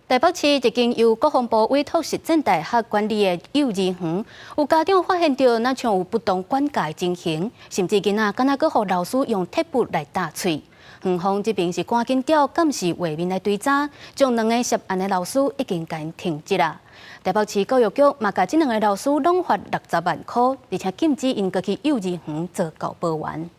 台北市一間由國防部委託實踐大學管理的幼兒園，有家長發現著，若像有不當管教的情形，甚至囡仔敢若閣予老師用鐵筆來打喙。園方這邊是趕緊調監視畫面來追查，將兩个涉案的老師已經共𪜶停職啦。台北市教育局嘛，共這兩个老師攏罰60萬箍，而且禁止𪜶閣去幼兒園做教保員。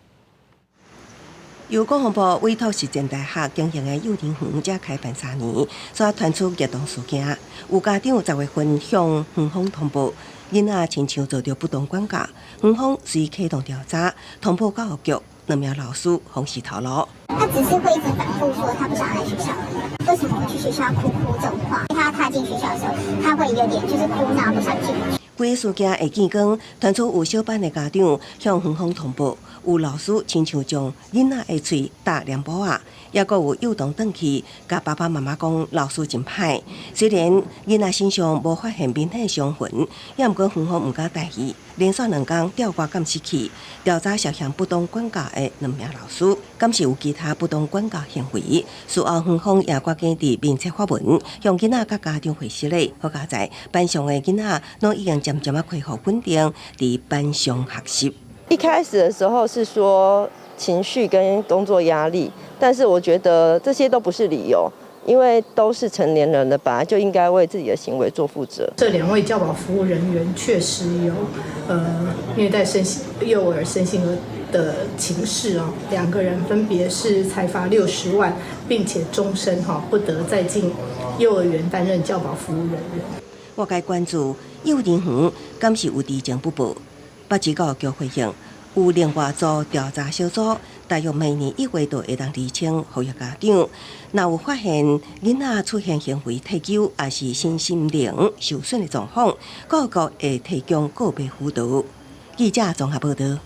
由國防部委託實踐大學經營的幼兒園，才開辦3年，煞傳出虐童事件。有家長10月份向園方通報，囡仔親像遭著不當管教，園方隨啟動調查，通報教育局，兩名老師予時頭路。他只是會一直反覆說他不想來學校，為什麼我去學校哭哭這種話？他踏進學校的時候，他會有點就是哭鬧，不想進。規个事件會見光，傳出有小班的家長向園方通報，有老師親像將囡仔的喙貼黏布仔，抑閣有幼童轉去共爸爸媽媽講老師真歹。雖然囡仔身上無發現明顯傷痕，抑毋過園方毋敢大意，連續2工調掛監視器調查涉嫌不當管教的兩名老師，敢是有其他不當管教行為。事後園方也趕緊佇面冊發文，向囡仔佮家長回釋禮。好佳哉，班上的囡仔攏已經漸漸仔恢復穩定，佇班上學習。一開始的時候是說情緒跟工作壓力，但是我覺得這些都不是理由，因為都是成年人了，本來就應該為自己的行為做負責。這兩位教保服務人員確實有虐待身心幼兒身心的情事哦，兩個人分別是裁罰60萬，並且終身哈不得再進幼兒園擔任教保服務人員。外界關注幼兒園敢是有知情不報？北市教育局回應，有另外組調查小組，大約明年1月就會當釐清予家長。若有發現囡仔出現行為退勼，抑是身心靈受損的狀況，教育局會提供個別輔導。記者綜合報道。